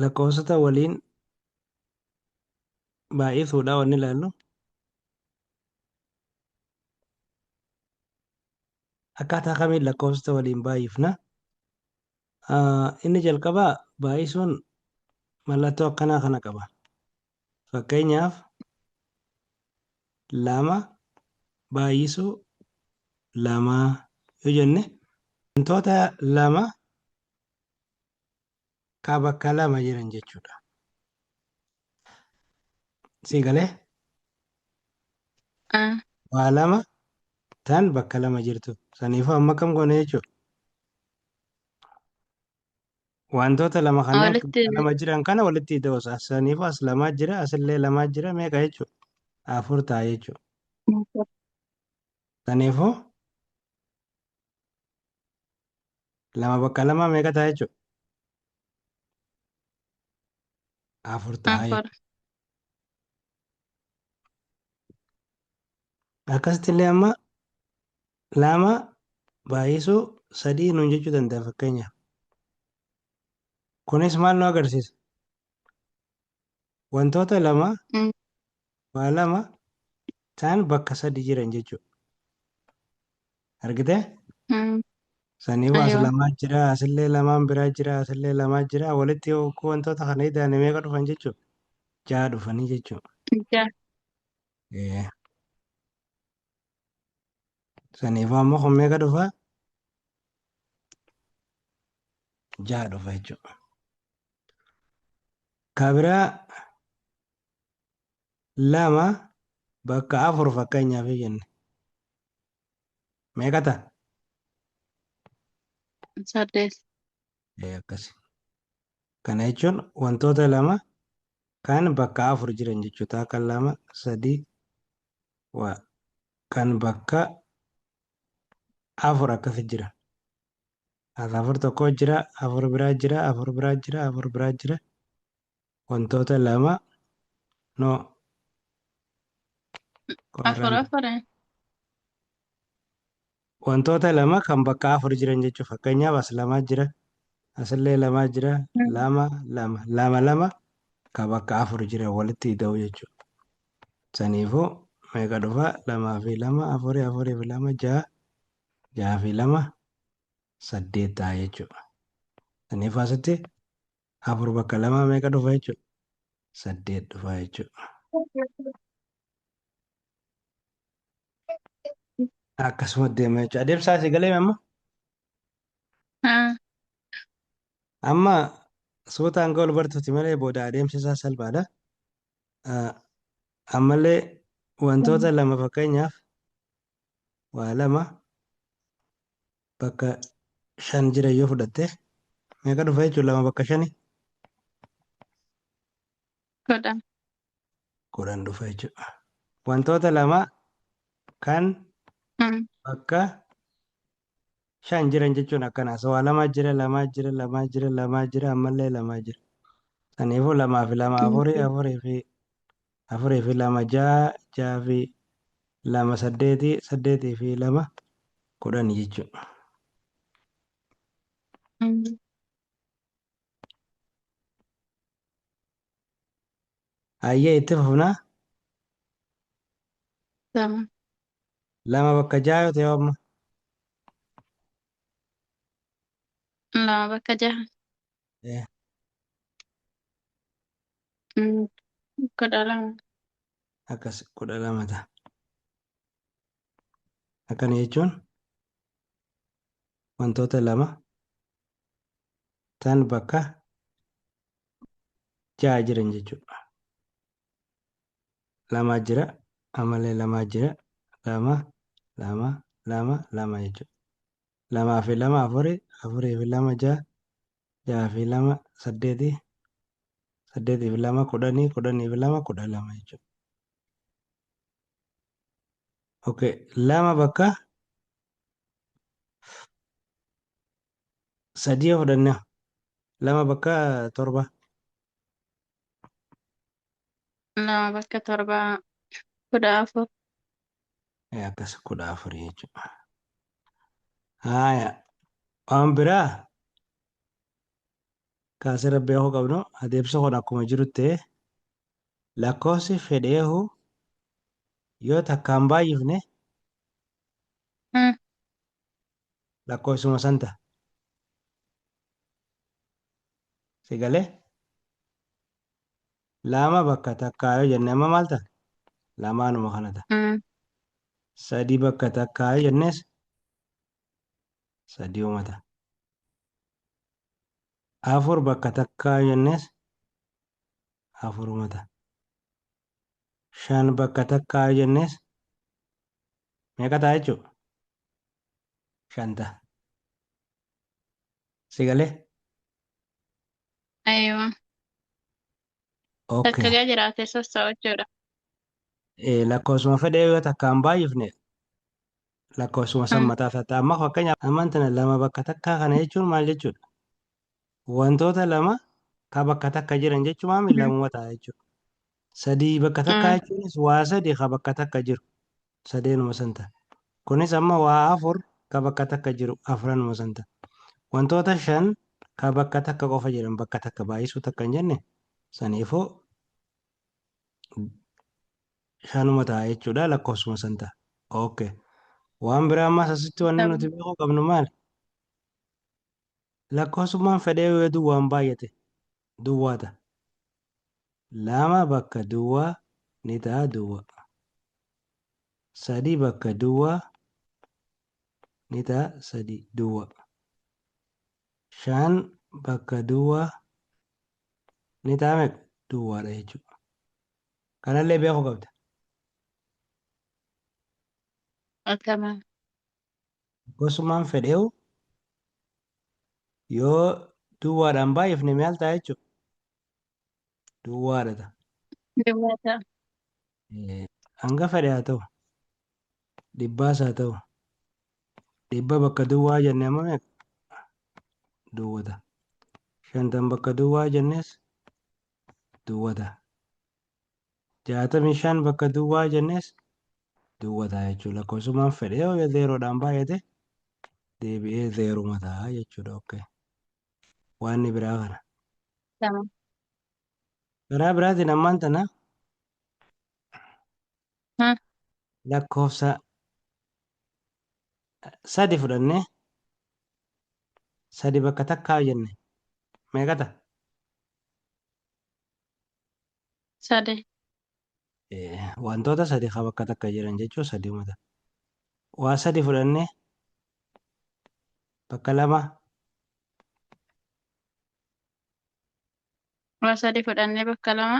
Lakkoofsota waliin baay'isuudha wanni ilaallu. Akkaataa kamiin lakkoofsota waliin baay'ifna? Inni jalqabaa baay'isuun mallattoo akkanaa kana qaba. Fakkeenyaaf lama baay'isuu lamaa yoo jenne wantoota lama ka bakka lama jiran jechuudha. Sii galee? Ah, Waa lama tan bakka lama jirtu. Saniifuu amma akkam goone jechuudha. Wantoota lama kanneen walitti bakka lama jiran kana walitti ida'uus. Saniifuu as lamaa jira, asillee lamaa jira, meeqa jechuudha? Afur ta'a jechuudha. Saniifuu lama bakka lama meeqa ta'a jechuudha? Afur ta'a afur. jechuudha. Akkasitti illee amma lama baay'isuu sadii nuun jechuu danda'a fakkeenyaaf. Kunis maal nu agarsiisa? Wantoota lama waa lama ta'an bakka sadi jiran jechuudha. Argitee? Saniifuu as Aywa. lamaa jira, asillee lamaan biraa jira, asillee lamaa jira. Walitti yoo wantoota kana idaane meeqa dhufan jechuudha? Ja'a dhufanii jechuudha. Ja. Ee. Saniifuu ammoo kun meeqa dhufa? Ja'a dhufa jechuudha. Ka biraa lama bakka afur fakkeenyaaf yoo jenne meeqa ta'a? Saddeet. Ee akkasi. Kana jechuun wantoota lama kan bakka afur jiran jechuudha. Akka lama, sadii, waa kan bakka afur akkasi jira. As afur tokko jira, afur biraa jira, afur biraa jira, afur biraa jira. Wantoota lama no Afur qorran afur. wantoota lama kan bakka afur jiran jechuudha. Fakkeenyaaf as lamaa jira, asillee lamaa jira, lama lama lama lama kan bakka afur jiran walitti ida'u jechuudha. Saniifuu meeqa dhufa? Lamaa fi lama afurii, afurii fi lama ja'a, ja'a fi lama saddeet ta'a jechuudha. Saniifuu asitti afur bakka lama meeqa dhufa jechuudha? Saddeet dhufa jechuudha. Akkasuma deema jechuudha. Adeemsa asii galee amma? Ah, Amma suuta hanga ol bartuuti malee booda adeemsi isaa salphaadha. Ah, Ammallee wantoota lama fakkeenyaaf waa lama bakka shan jira yoo fudhatte meeqa dhufa jechuudha lama bakka shani 10. 10 dhufa jechuudha. Wantoota lama kan bakka shan jiran jechuun akkana. So waa lama jira, lama jira, lama jira, lama jira, ammallee lama jira. Saniifuu lamaa fi lama afurii, afurii fi lama ja'a, ja'a fi lama saddeeti, saddeetii fi lama 10 jechuudha. Hayyee itti fufnaa. Tamam. Lama bakka ja'a yoo ta'e amma Lama bakka jaha. 12. Akkas 12 ta'a. Akkana jechuun wantoota lama tan bakka ja'a jiran jechuudha. Lama jira, ammallee lama jira, lama, lama, lama, lama jechuudha. Lamaa fi lama afuri, afurii fi lama ja'a, ja'a fi lama saddeeti, saddeetii fi lama kudhanii, kudhanii fi lama 12 jechuudha. Okay, lama bakka sadii yoo fudhanne lama bakka torba. Lama bakka torba 14. Akkas 14 jechuudha. Haaya waan biraa Kaasirra beekuu qabnu adeemsa kun akkuma jiru ta'e lakkoofsi fedheehu yoo takkaan baay'ifne lakkoofsuma san ta'a. Si galee lama bakka takkaa yoo jenne amma maal ta'a? Lamaanuma kana ta'a. Sadii bakka takkaa yoo jennes sadiuma ta'a. Afur bakka takkaa yoo jennes afuruma ta'a. Shan bakka takkaa yoo jennes meeqa ta'a jechuudha? Shan ta'a. Si galee? Aywa. Okay. Takka gaa jiraate sosso'o jechuudha. Lakkoofsuma fedhee yoo takkaan baay'ifne lakkoofsuma san mataa isaa ta'a. Amma fakkeenyaaf ammaan tana lama bakka takkaa kana jechuun maal jechuudha? Wantoota lama ka bakka takka jiran jechuun maami lamuma ta'a jechuudha. Sadii bakka takkaa jechuunis waa sadi ka bakka takka jiru sadeenuma san ta'a. Kunis amma waa afur ka bakka takka jiru afranuma san ta'a. Wantoota shan ka bakka takka qofa jiran bakka takka baay'isuu takka hin jenne saniifuu shanuma ta'a jechuudha lakkoofsuma san ta'a. Okay. Waan biraa ammas asitti wanni nuti beekuu qabnu maali? Lakkoofsummaan fedhee yoo duwwaan baay'ate duwwaa ta'a. Lama bakka duwwaa ni ta'a duwwaa. Sadii bakka duwwaa ni ta'a sadii duwwaa. Shan bakka duwwaa ni ta'a meeqa? Duwwaadha jechuudha. Kanallee beekuu qabda. Tamam. Gosummaan fedheewu yoo duwwaadhaan baay'ifne maal ta'a jechuudha? Duwwaadha ta'a. Duwwaa ta'a. Hanga fedhe haa ta'u, dhibbaas haa ta'u, dhibba bakka duwwaa jenne amma meeqa? Duwwa ta'a. Shantam bakka duwwaa jennes duwwa ta'a. 65 bakka duwwaa jennes duwwa ta'a jechuudha. Lakkoofsumaan fedhe yoo zeeroodhaan baay'ate deebi'ee zeeruma ta'a jechuudha. Okay. Waan inni biraa kana. Tamam. Karaa biraatiin ammaan tana lakkoofsa sadi fudhannee sadi bakka takkaa jenne meeqa ta'a? Sadi. Wantoota sadi ka bakka takka jiran jechuun sadiuma ta'a. Waa sadi fudhannee bakka lama Waa sadi fudhannee bakka lama.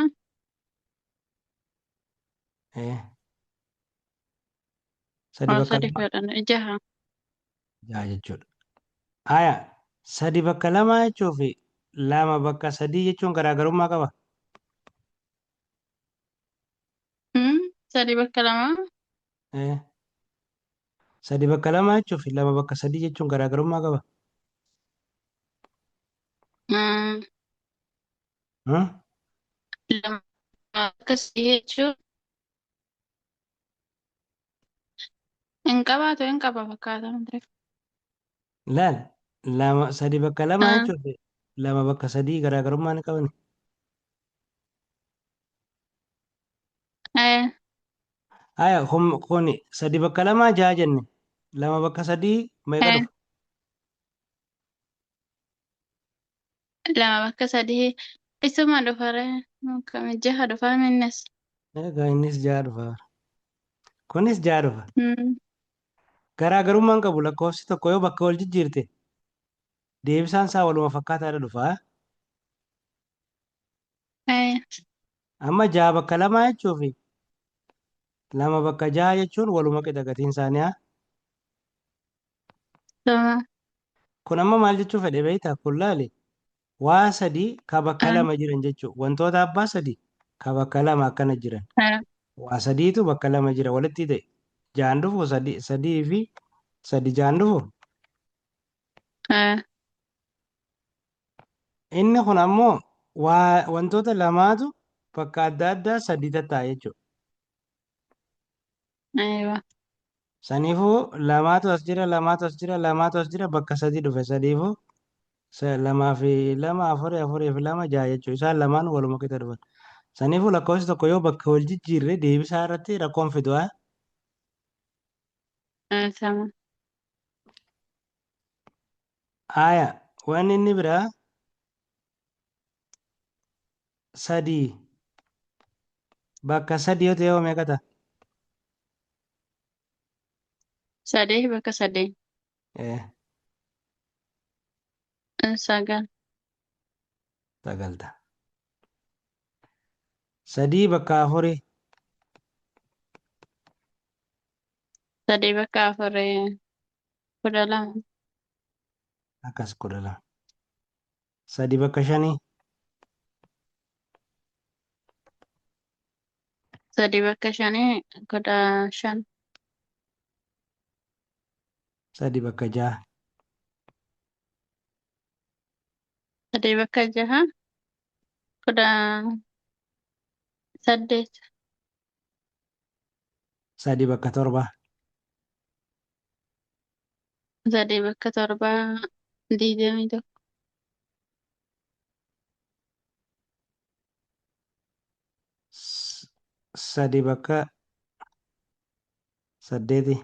Sadi Waa bakka sadi lama fudhannee jaha. Jaha jechuudha. Haya, sadi bakka lama jechuu fi lama bakka sadii jechuun garaagarummaa qaba. Sadi bakka lama. Sadi bakka lama jechuu fi lama bakka sadii jechuun garaagarummaa qaba. Hmm? Lama bakka sadii jechuun hin qabaatu hin qaba fakkaata. Laal, lama sadi bakka lama jechuu fi lama bakka sadii garaagarummaa ni qabani. Haya, kun sadi bakka lama jaha jenne. Lama bakka sadii meeqa dhufa? Lama bakka sadii isuma dhufaree akkami jaha dhufaa minnes. Egaa innis jaha dhufa. Kunis jaha dhufa. Garaagarummaan qabu lakkoofsi tokko yoo bakka wal jijjiirte deebisaan isaa waluma fakkaataadha dhufa. Amma jaha bakka lama jechuu fi lama bakka jaha jechuun waluma qixa gatiin isaanii haa. Lama. Kun amma maal jechuu fedhe beektaa? Kun laali waa sadii ka bakka lama jiran jechuudha. Wantoota abbaa sadii ka bakka lama akkana jiran. Waa sadiitu bakka lama jira walitti ta'e. Jahan dhufu sadii sadii fi sadi jahan dhufu. Inni kun ammoo waa wantoota lamaatu bakka adda addaa sadii tatta'a jechuudha. Aywa. Saniifuu lamaatu as jira, lamaatu as jira, lamaatu as jira bakka sadii dhufe sadiifuu Lamaa fi lama afurii, afurii fi lama jaha jechuudha. Isaan lamaan waluma qixa dhufan. Saniifuu lakkoofsi tokko yoo bakka wal jijjiirre deebisaa irratti rakkoon fidu haa. Sama. Haaya, wanni inni biraa sadii bakka sadii yoo ta'e hoo meeqa ta'a? Sadii bakka sadii. Sagal. Sagal ta'a. Sadii bakka afurii. Sadii bakka afurii 12. Akkas 12. Sadii bakka shanii. Sadii bakka shanii 15. Sadii bakka jaha. Sadii bakka jaha 18. Sadii bakka torba. Sadii bakka torbaa 21. Sadii bakka saddeeti.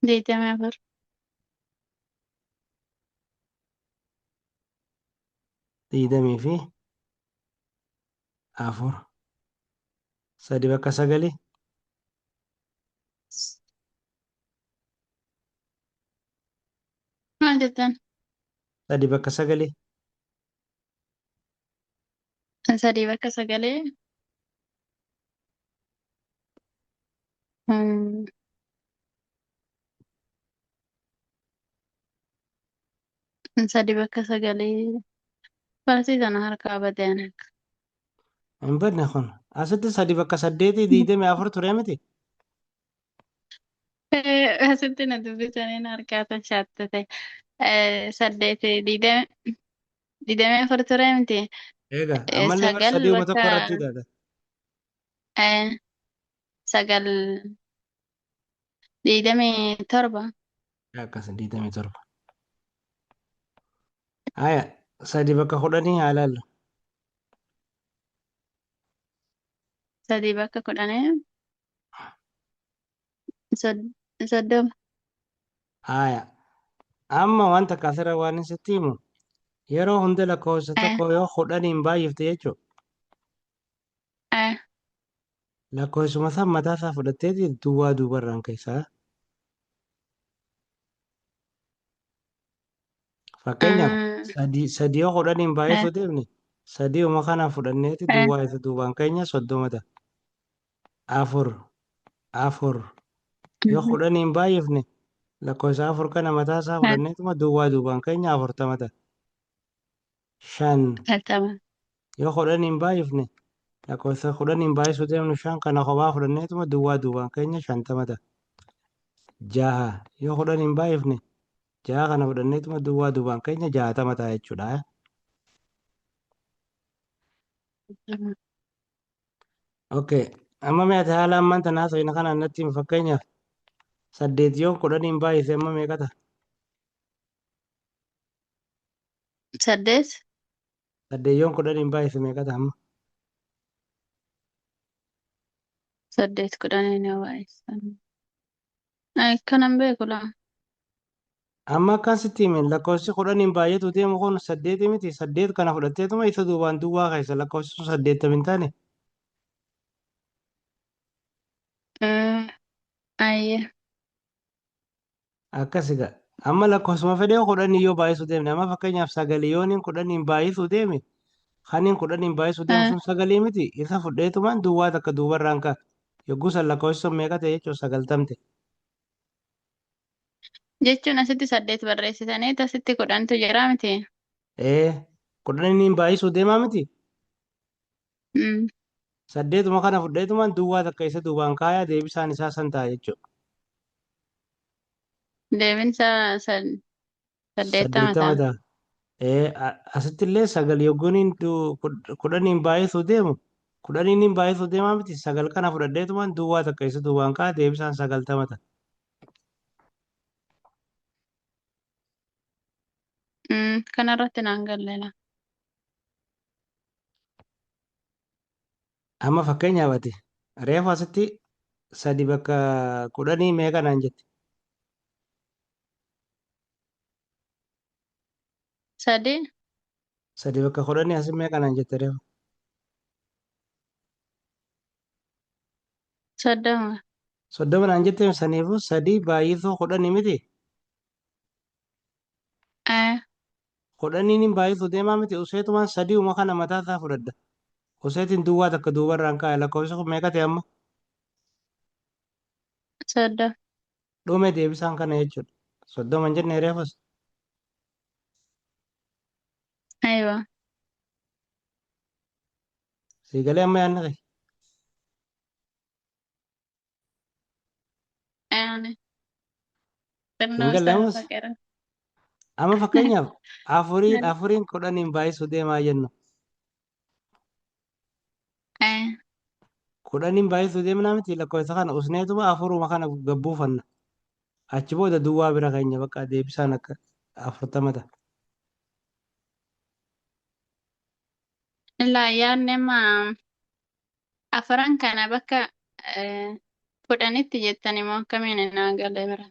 24. 24. Sadii bakka sagali. Maal jettan? Sadii bakka sagali. Sadii bakka sagalee. Sadii bakka sagalee. Barsiisan harkaa badeen akka. Hin badne kun. Asitti sadii bakka saddeetii 24 ture miti. Asitti na dubbisaniin harkaa tan shaattate. Saddeeti 24 ture miti. Egaa ammallee bar Sagal sadiuma bakka tokko irratti hidhata. Sagal 27. Akkas 27. Haya, sadii bakka kudhanii haa ilaallu. Sadii bakka kudhanii 30. Haya, amma wanta asirra waan sitti himu yeroo hunda lakkoofsa tokko yoo kudhaniin baay'ifte jechuudha. Lakkoofsuma san mataa isaa fudhatteeti duwwaa duubarraan keessaa. Fakkeenyaaf sadii yoo kudhaniin baay'isuu deemne sadiuma kana fudhanneeti duwwaa isa duubaan keenya 30 ta'a. Afur afur yoo kudhaniin baay'ifne lakkoofsa afur kana mataa isaa fudhanneetuma duwwaa duubaan keenya 40 ta'a. Shan 40. yoo kudhaniin baay'ifne lakkoofsa kudhaniin baay'isuu deemnu shan kana kophaa fudhanneetuma duwwaa duubaan keenya 50 ta'a. Jaha yoo kudhaniin baay'ifne jaha kana fudhanneetuma duwwaa duubaan keenya 60 ta'a jechuudha. Okay. Amma mee ati haala ammaan tana haasofne kanaan natti himi fakkeenyaaf saddeet yoo kudhaniin baay'ise amma meeqa ta'a? Saddeet. Saddeet yoo kudhaniin baay'ise meeqa ta'a amma? Saddeet kudhaniin yoo baay'isan. Kanan beeku laa. Amma akkaan sitti hime lakkoofsi kudhaniin baay'atu deemu kun saddeeti miti saddeet kana fudhatteetuma isa duubaan duwwaa keessa lakkoofsi sun 80 hin taane. Ayyee. Akkas egaa. Amma lakkoofsuma fedhee kudhanii yoo baay'isuu deemne amma fakkeenyaaf sagalii yooniin kudhaniin baay'isuu deeme kaniin kudhaniin baay'isuu deemu sun sagalii miti isa fudheetumaan duwwaa takka duubarraan ka'a. Yogguu san lakkoofsi sun meeqa ta'e jechuun 90 ta'e. Jechuun asitti saddeet barreessitanii asitti kudhantu jira miti. Ee, kudhaniin baay'isuu deemaa miti. Saddeetuma kana fudheetumaan duwwaa takka isa duubaan kaayaa deebisaan isaa san ta'a jechuudha. Deebinsa 80 80 ta'a. Ta'a. Ee, asitti illee sagal yogguuniin kudhaniin baay'isuu deemu kudhaniin baay'isuu deemaa miti sagal kana fudhadheetumaan duwwaa takka isa duubaan kaaya deebisaan 90 ta'a. Kanarratti naan galleela. Amma fakkeenyaaf ati reefu asitti sadi bakka kudhanii meeqa naan jette? Sadi. Sadi bakka kudhanii asi meeqa naan jette reefu? 30. 30 naan jette saniifuu sadii baay'isuu kudhanii miti. Eh, Kudhaniin hin baay'isuu deemaa miti useetumaan sadiuma kana mataa isaa fudhadha. Useetiin duwwaa takka duubarraan kaa'e lakkoofsi kun meeqa ta'e amma? 30. Dhume deebisaan kana jechuudha. 30 hin jenne reefus. Aywa. Sii galee amma yaadni kee? Yani Hin xinnoo galle isaa ammas. faqeera. Amma fakkeenyaaf afuriin afuriin kudhaniin baay'isuu deemaa jennu. Eh, Kudhaniin baay'isuu deemnaa miti lakkoofsa kana usneetuma afuruma kana gabbuufanna. Achi booda duwwaa bira keenya bakka deebisaan akka 40 ta'a. Laa yaadni amma afran kana bakka eh, kudhanitti jettani moo akkamiin naa galee bira?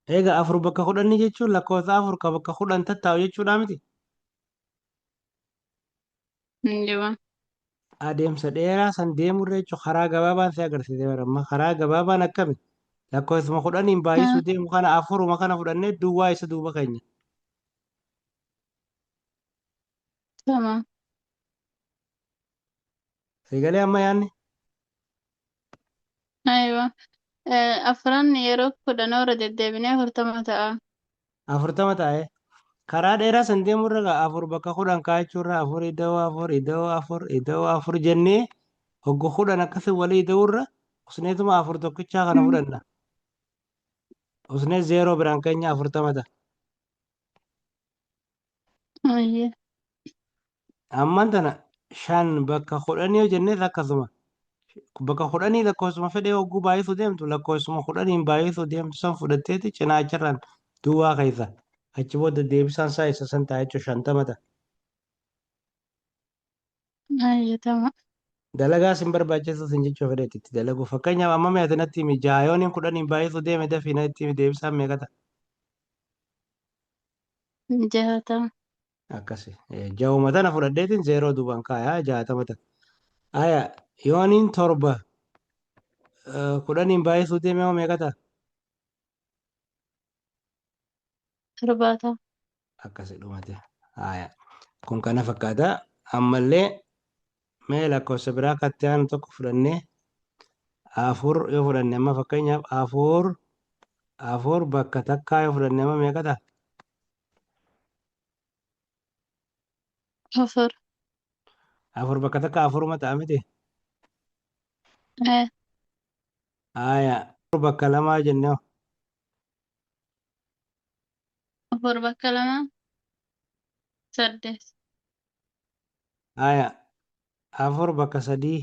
Egaa afur bakka kudhanii jechuun lakkoofsa afur ka bakka kudhan tattaa'u jechuudha miti. Injiba. Adeemsa dheeraa san deemurra jechuun karaa gabaabaan si agarsiise bara amma karaa gabaabaan akkami lakkoofsuma kudhaniin baay'isuu deemu kana afuruma kana fudhannee duwwaa isa duuba keenya. Tamam. Sagalee amma yaadni Aywa. Afran yeroo kudhan irra deddeebinee 40 ta'a. 40 taa'e karaa dheeraa san deemurra gaa afur bakka kudhan kaa'achuurra afur ida'uu afur ida'uu afur ida'uu afur jennee hoggu kudhan akkasii walii ida'uurra usneetuma afur tokkichaa kana fudhanna. Usnee zeeroo biraan keenya 40 ta'a. Ayye. Ammaan tana shan bakka kudhanii yoo jennees akkasuma bakka kudhanii lakkoofsuma fedhee hogguu baay'isuu deemtu lakkoofsuma kudhaniin baay'isuu deemtu san fudhatteeti cinaacharraan duwwaa keessa achi booda deebisaan isaa isa san ta'a jechuudha 50 ta'a. Ayye tamam. Dalagaa sin barbaachisu sin jechuu fedheeti itti dalagu fakkeenyaaf amma meeqa natti himi jaha yooniin kudhaniin baay'isuu deeme dafii natti himi deebisaan meeqa ta'a? 60. Akkasi jahuma tana fudhadheetiin zeeroo duubaan kaayaa 60 ta'a. Aya yooniin torba kudhaniin baay'isuu deeme hoo meeqa ta'a? 70. Akkasi dhumate. Aya kun kana fakkaata. Ammallee mee lakkoofsa biraa katti aanu tokko fudhannee afur yoo fudhanne amma fakkeenyaaf afur afur bakka takkaa yoo fudhanne amma meeqa ta'a? Afur. Afur bakka takka afuruma ta'a miti. Eh, Aya afur bakka lamaa jenne hoo? Afur bakka lama saddeet. Aya afur bakka sadii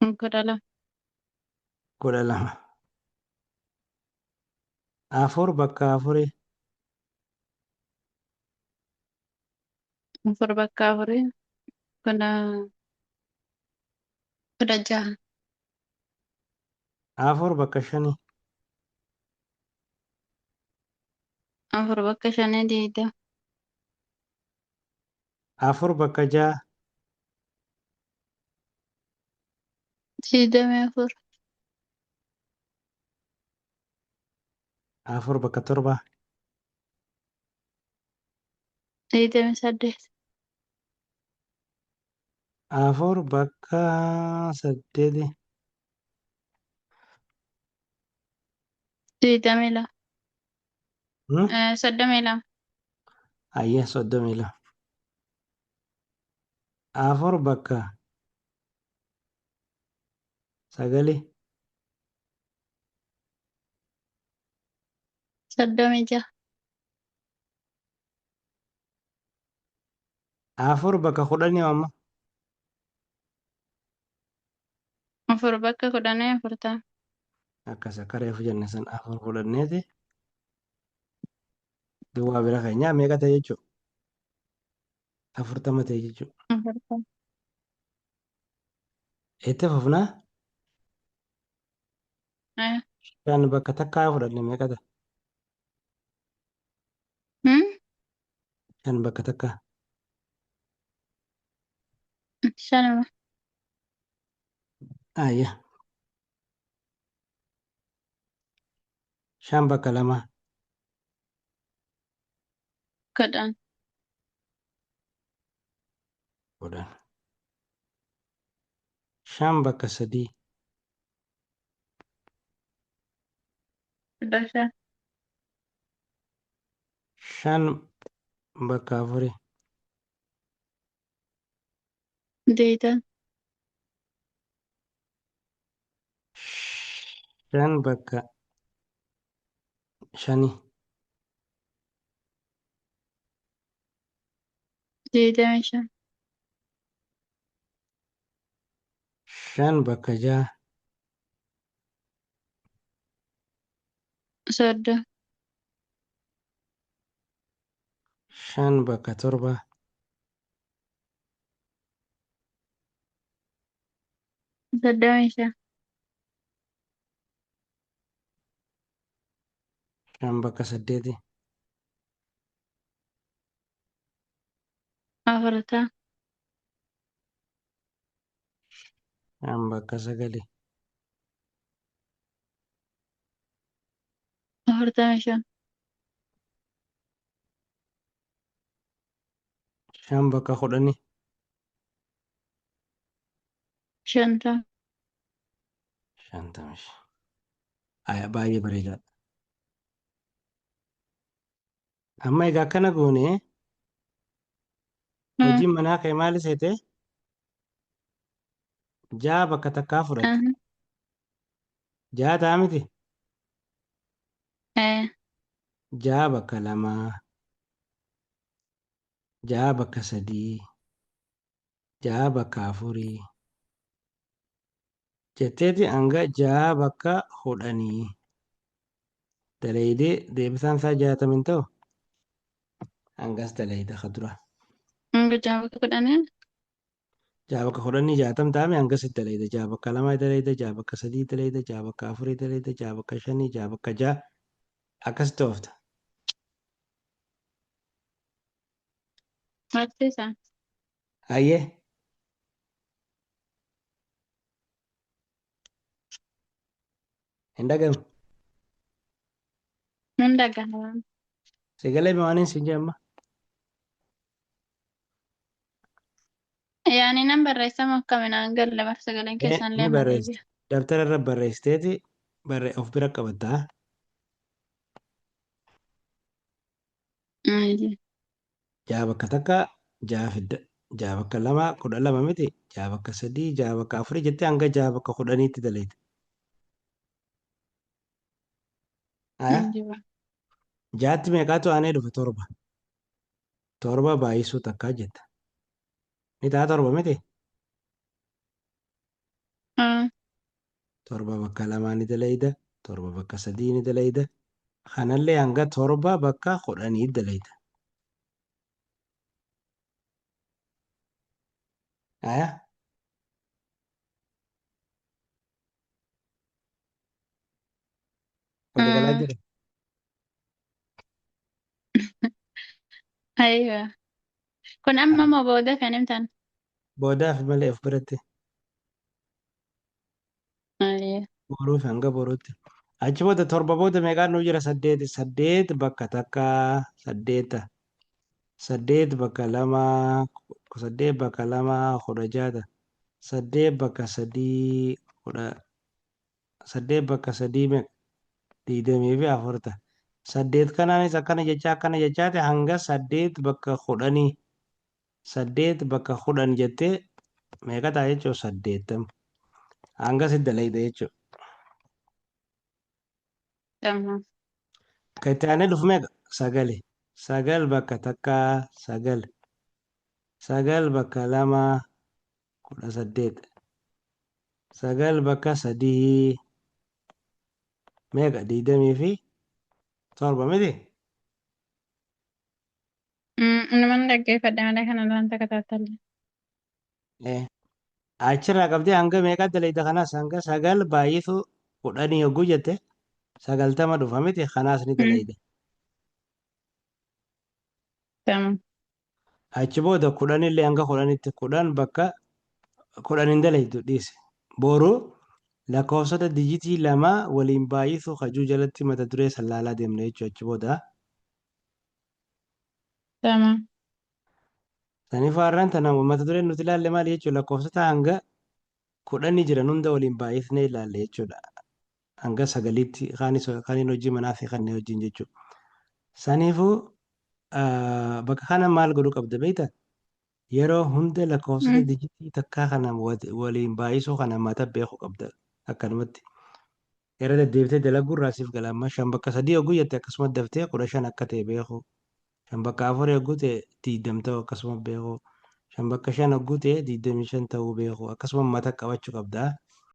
12. 12. Afur bakka afurii Afur bakka afurii 16. Afur bakka shanii Afur bakka shanii 20. Afur bakka ja'a 24. Afur bakka torba 28. Afur bakka saddeeti 22. Hmm? 32. Ayyee 32. Afur bakka sagali 36. Afur bakka kudhanii amma Afur bakka kudhanii 40. Akkas akka reefu jenne san afur fudhanneeti Duwwaa bira keenyaa meeqa ta'e jechuudha? 40 ta'e jechuudha. 40. Itti fufnaa Eh. 5 bakka takkaa fudhanne meeqa ta'a? Hmm? 5 bakka takkaa. 5. Ayya. 5 bakka lama. 10. 10. 5 bakka sadii. 15. 5 bakka afurii. 20. 5 bakka shanii. 25. 5 bakka ja'a. 30. 5 bakka torba. 35. 5 bakka saddeeti. 40. 5 bakka sagali. 45. 5 bakka 10. 50. 50. Aya, baay'ee bareedaadha. Amma egaa akkana goone hojiin manaa kee maali seete? 6 bakka takkaa fudhatte. 6 ta'a miti? Eh. 6 bakka lamaa. 6 bakka sadii. 6 bakka afurii. Jetteeti hanga 6 bakka 10. Dalaydee deebisaan isaa 60 hin ta'u? Hangas dalayda ka dura. Hanga 6 bakka 10. 6 bakka 10 60 ta'ame hangasitti dalayda. 6 bakka lamaa dalayda, 6 bakka sadii dalayda, 6 bakka afurii dalayda, 6 bakka shanii, 6 bakka 6 akkasitti oofta. Barsiisaa. Hayyee. Hin dhagamu. Hin dhagahama. Sagalee waan sin jedhe amma. Yaani nan barreessama akkamiin aan galle bar sagaleen keessan Ni illee na barreessite. deebi'a. Dabtara irra barreessiteeti barre of bira qabattaa. 6 bakka takka 6 fidda. 6 bakka lama 12 miti. 6 bakka sadii 6 bakka afurii jettee hanga 6 bakka 10tti dalayte. Aya. 6tti meeqaatu aanee dhufe? 7. 7 baay'isuu takkaa jetta. Ni ta'a 7 miti? 7 bakka lamaa ni dalayda. 7 bakka sadii ni dalayda. Kanallee hanga 7 bakka 10 dalayda. Aya. Walii galaa jira. Aywa. Kun amma moo booda kan himtan? Boodaaf malee of biratti. Aywa. Boruuf hanga boruutti. Achi booda 7 booda meeqaan nu jira? 8. 8 bakka takka 8. 8 bakka lama 8 bakka lama 16. 8 bakka sadii kudha 8 bakka sadii meeqa? 24 ta'a. 8 kanaanis akkana jechaa akkana jechaati hanga 8 bakka 10 8 bakka 10 jettee meeqa ta'a jechuudha? 80. Hanga si dalayda jechuudha. Tamam. Kan itti aanee dhufu meeqa? 9. 9 bakka takka 9. 9 bakka lama 18. 9 bakka sadii meeqa? 27 miti? Naman dhaggeeffadhe malee kana irraan takataattalle. Eh. Achirraa qabdee hanga meeqa dalayda kanaas hanga 9 baay'isu 10 yogguu jette 90 dhufa miti kanaas ni dalayda. Tamam. Achi booda 10 illee hanga 10tti 10 bakka 10 hin dalaydu dhiise. Boru lakkoofsota dijitii lama waliin baay'isu kajuu jalatti mata duree san laalaa deemna jechuudha achi booda. Tamam. Saniifuu har'aan tana mata dureen nuti ilaalle maali jechuudha lakkoofsota hanga 10 jiran hunda waliin baay'isnee ilaalle jechuudha. Hanga sagaliitti kaanis kaaniin hojii manaa fi kanneen wajjin jechuudha. Saniifuu bakka kana maal godhuu qabda beektaa? Yeroo hunda lakkoofsota dijitii takkaa kana waliin baay'isuu kana mata beekuu qabda akkanumatti. Irra deddeebitee dalaguu irraa siif gala amma 5 bakka 3 yogguu jette akkasuma daftee 15 akka ta'e beekuu. 5 bakka 4 yogguu ta'e 20 ta'uu akkasuma beekuu. 5 bakka 5 yogguu ta'e 25 ta'uu beekuu. Akkasuma mata qabachuu qabda.